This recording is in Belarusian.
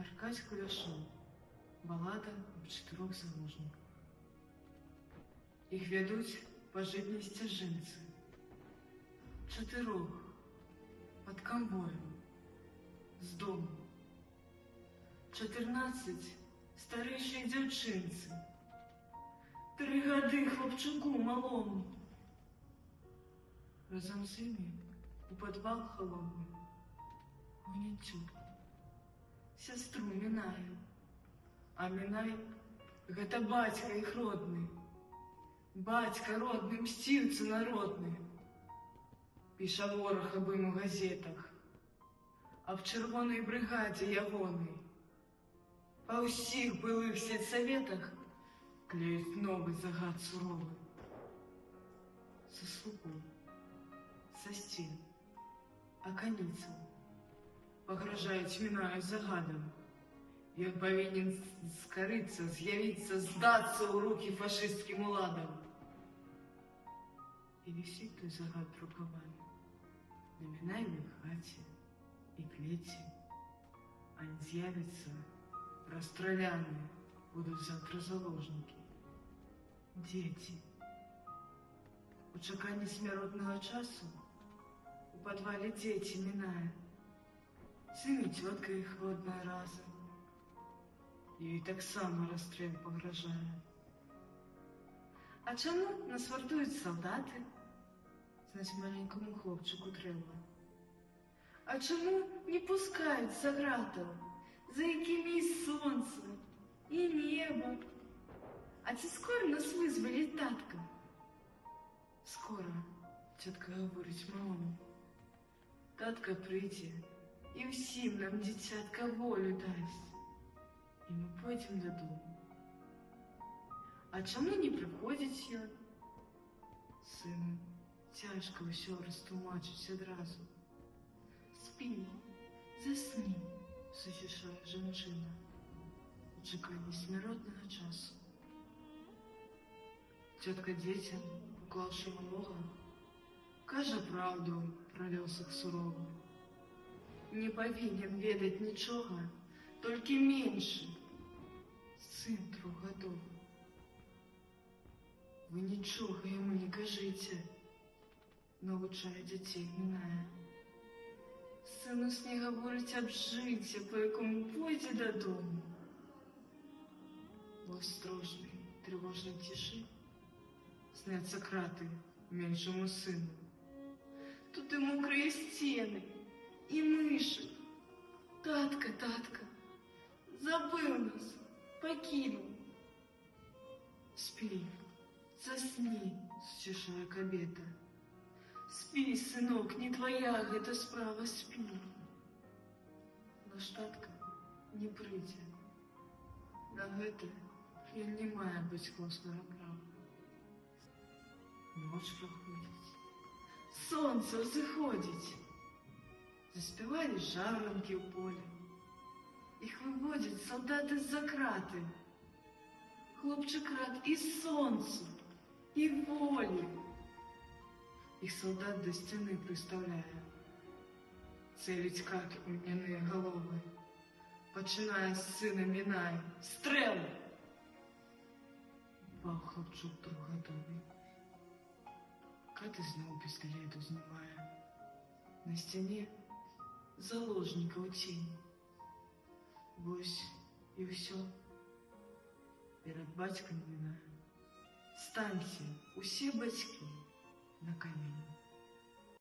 Аркадзь Куляшоў. Балада аб чатырох заложніках. Іх вядуць па жытняй сцяжынцы. Чатырох пад канвоем з дому. 14 старэйшай дзяўчынцы. 3 гады хлапчуку малому. Разам з імі у падвал халодны гоняць цётку, сястру Мінаю. А Мінай — гэта бацька іх родны. Бацька родны, мсціўца народны. Піша вораг аб ім у газетах, аб чырвонай брыгадзе ягонай. Па ўсіх былых сельсаветах клеюць новы загад суровы. Са слупоў, са сцен, аканіцаў пагражаюць Мінаю загадам. Ён павінен скарыцца, з'явіцца, здацца ў рукі фашысцкім уладам. І вісіць той загад друкаваны на Мінаевай хаце і клеці. А не з'явіцца, расстраляны будуць заўтра заложнікі. Дзеці. У чаканні смяротнага часу у падвале дзеці Міная. Сын і цётка іх родная разам. Ёй таксама расстрэл пагражае. А чаму нас вартуюць салдаты? Знаць маленькаму хлопчыку трэба. А чаму не пускаюць за гратаў, за якімі і сонца, і неба? А ці скора нас вызваліць татка? Скора, цётка гаворыць малому. Татка прыйдзе і ўсім нам, дзіцятка, волю дасць. І мы пойдзем дадому. А чаму не прыходзіць ён? Сыну цяжка ўсё растлумачыць адразу. Спі, засні, суцішае жанчына у чаканні смяротнага часу. Цётка дзецям, уклаўшы малога, кажа праўду пра лёс іх суровы. Не павінен ведаць нічога, толькі меншы, сын трохгадовы. Вы нічога яму не кажыце, навучае дзяцей Міная. Сын у сне гаворыць аб жыце, па якому пойдзе дадому. У астрожнай, трывожнай цішы сняцца краты меншаму сыну. Тут і мокрыя сцены, і мышы. Татка, татка, забыў нас, пакінуў. Спі, засні, суцішае кабета. Спі, сынок, не твая гэта справа, спі. Наш татка не прыйдзе. На гэта ён не мае бацькоўскага права. Ноч праходзіць. Сонца ўзыходзіць. Заспявалі жаўранкі ў полі. Іх выводзяць салдаты з-за краты. Хлопчык рад і сонцу, і волі. Іх салдат да сцяны прыстаўляе. Цэліць кат у льняныя галовы. Пачынае з сына Мінай. Стрэл! Упаў хлапчук трохгадовы. Кат ізноў пісталет узнімае. На сцяне заложнікаў цень. Вось і ўсё. Перад бацькам Міная. Станьце, усе бацькі, на калені.